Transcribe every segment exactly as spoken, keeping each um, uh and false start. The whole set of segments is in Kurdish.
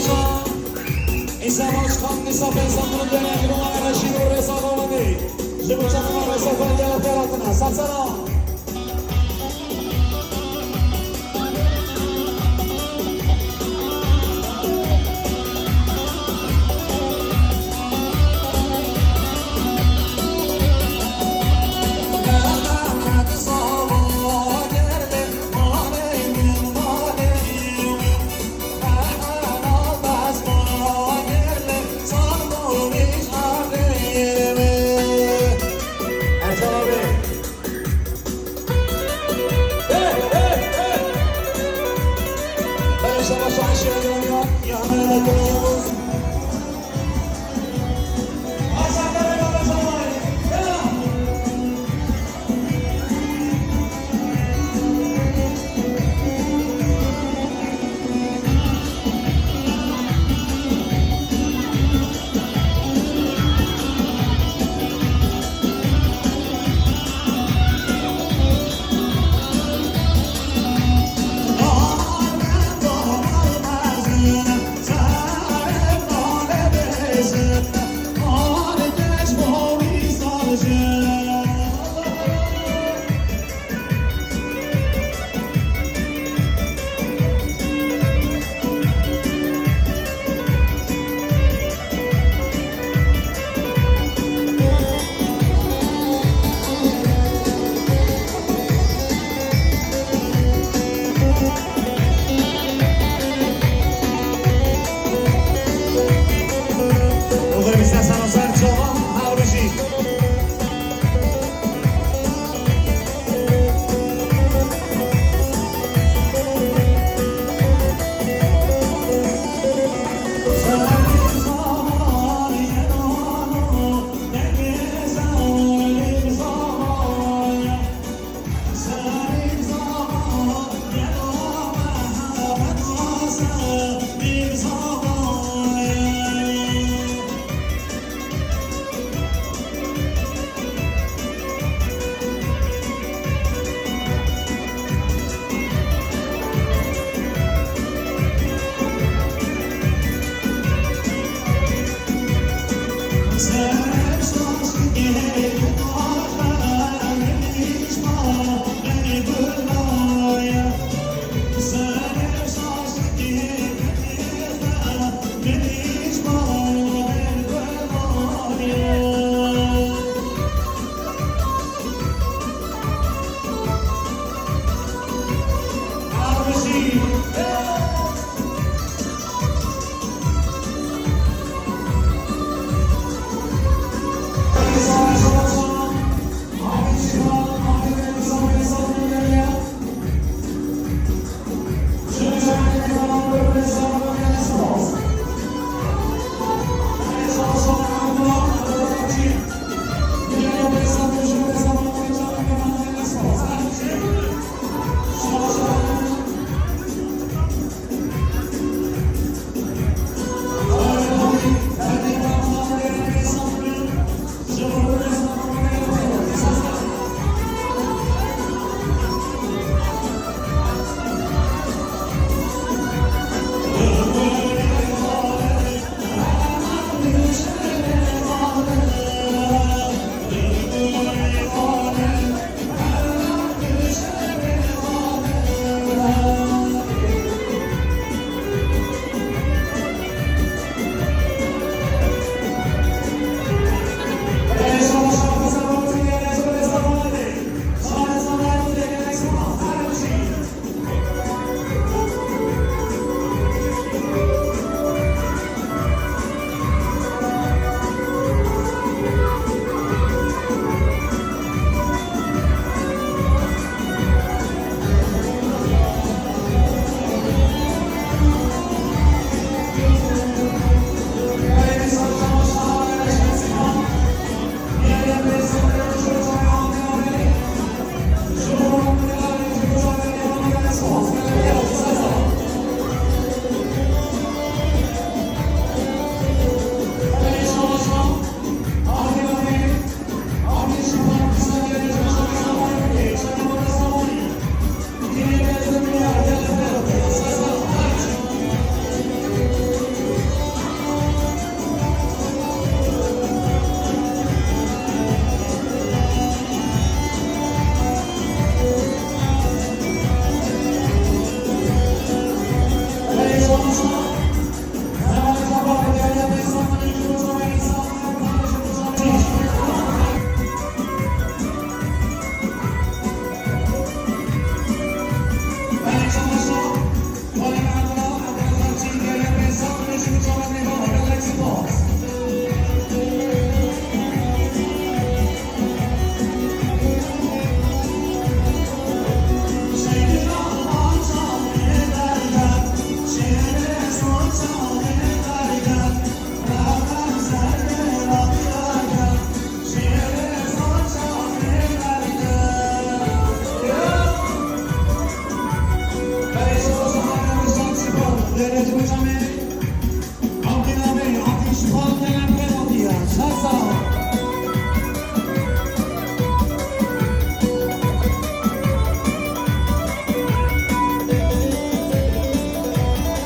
Îsa Başkan, Îsa Feyzan, bunu dönem, bunu Reşîd û Reza Babanî. Ji bo çavan Reza Feyzan, gel, gel, hatine. Sat selam.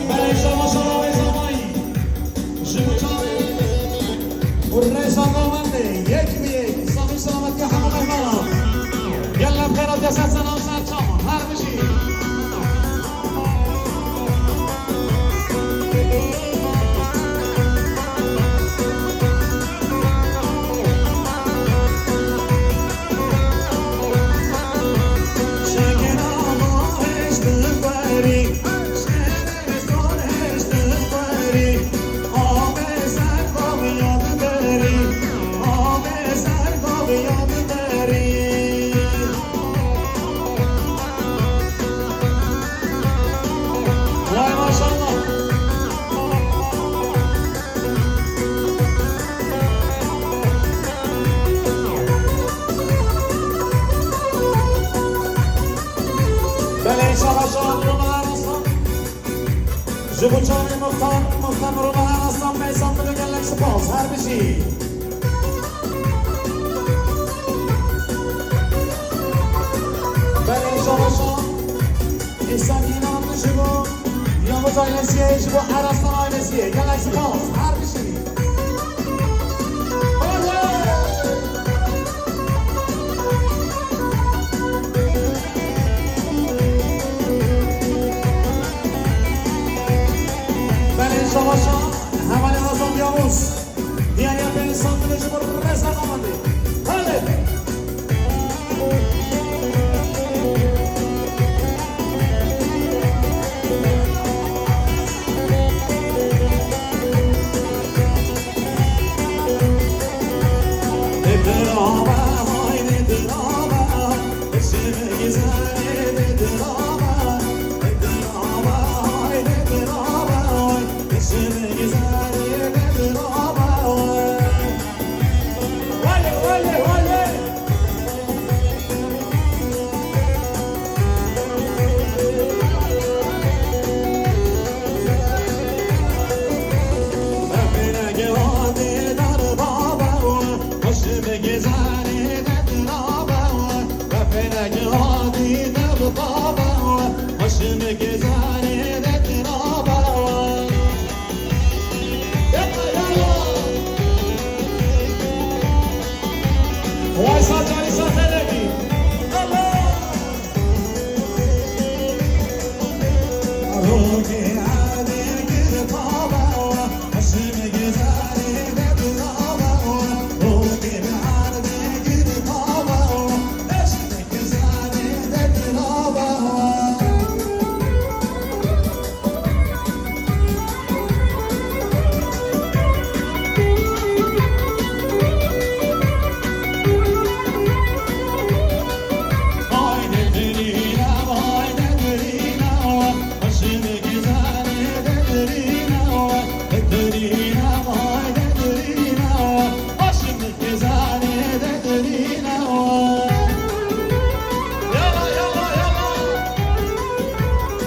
Belê, şaba, şaba, rêza mayî. Ji bo çavê û rêza navendê, yek bi yek, saxî selametiya hemû mehmanan. Gelek xêr hatiye ser selam ser çavan, her bijî. Vay maşallah. Belê, inşallah, şaban Roma her aslan. Ji bo çavê muxtar, muxtar Roma her aslan, Meysan, gelek spas, her bijî. Belê, inşallah, şaban. Îhsan Înan ji bo Yavuz ailesiyê, ji bo Eraslan ailesiyê gelek spas. Her bijî. Oley! Belê, şabaşa hevalê Azam Yavuz. Diyariya pênc santimê ji bo rêza navendê. Hale!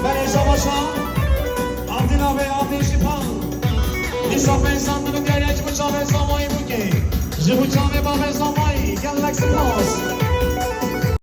Belê şabaşa. Ardîna ve ardî şipan. Dîsa pênc santimî diyariya ji bo çavê Zamayî bûke. Ji bo çavê bavê Zamayî. Gelek spas.